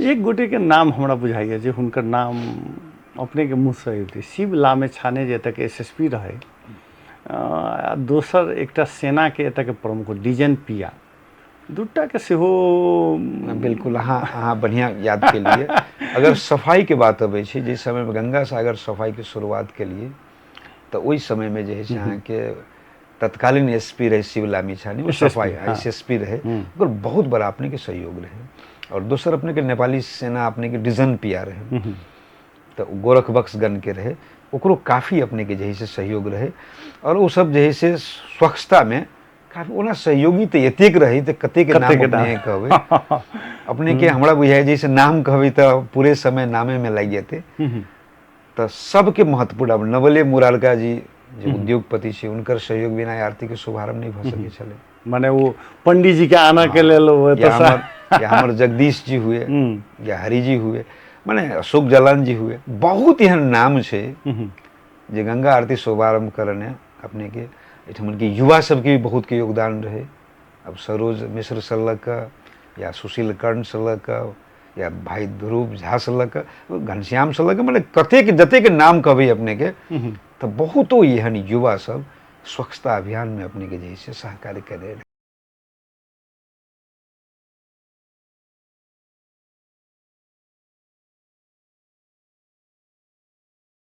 एक गोटेके नाम हमरा बुझाइए जे हुनकर नाम अपनेके मुँहसँ अबितै, शिव लामेछाने, जे एतऽके एस एस पी रहै, आ दोसर एकटा सेनाके एतऽके प्रमुख डिजेन पिया, दूटाके सेहो। बिल्कुल, अहाँ अहाँ बढ़िआँ याद केलिए। अगर सफाईके बात अबै छै, जाहि समयमे गंगा सागर सफाईके शुरुआत केलिए, तऽ ओहि समयमे जे है से अहाँके तत्कालीन एस पी रहै शिव लामिछाने, ओ सफाई एस एस पी रहै, ओकर बहुत बड़ा अपनेके सहयोग रहै। आओर दोसर अपनेके नेपाली सेना अपनेके डिजन पिया रहै, तऽ गोरखबख्श गणके रहै, ओकरो काफी अपनेके जे है से सहयोग रहै। आओर ओ सब जे है से स्वच्छतामे काफी ओना सहयोगी तऽ एतेक रहै तऽ कतेक नाम अपने कहबै अपनेके। हमरा बुझाइ जैसे नाम कहबै तऽ पूरे समय नामेमे लागि जेतै। तऽ सबके महत्वपूर्ण, आब नवले मुरारका जी जे उद्योगपति छै, हुनकर सहयोग बिना आरतीके शुभारंभ नहि भऽ सकै छलै। माने ओ पंडीजी के आना के लेल या हमर जगदीश जी हुए या हरि जी हुए, माने अशोक जलान जी हुए, बहुत एहन नाम छै जे गंगा आरती शुभारंभ करने अपने के एहिठाम के युवा सबके भी बहुत के योगदान रहे। अब सरोज मिश्र से लऽ कऽ या सुशील कर्ण से लऽ कऽ या भाई ध्रुव झा से लऽ कऽ, घनश्याम से लऽ कऽ, मने कतेक जतेक नाम कहबै अपने के, तऽ बहुतो एहन युवा सब स्वच्छता अभियान में अपने के जे से सहकार्य करे रहे।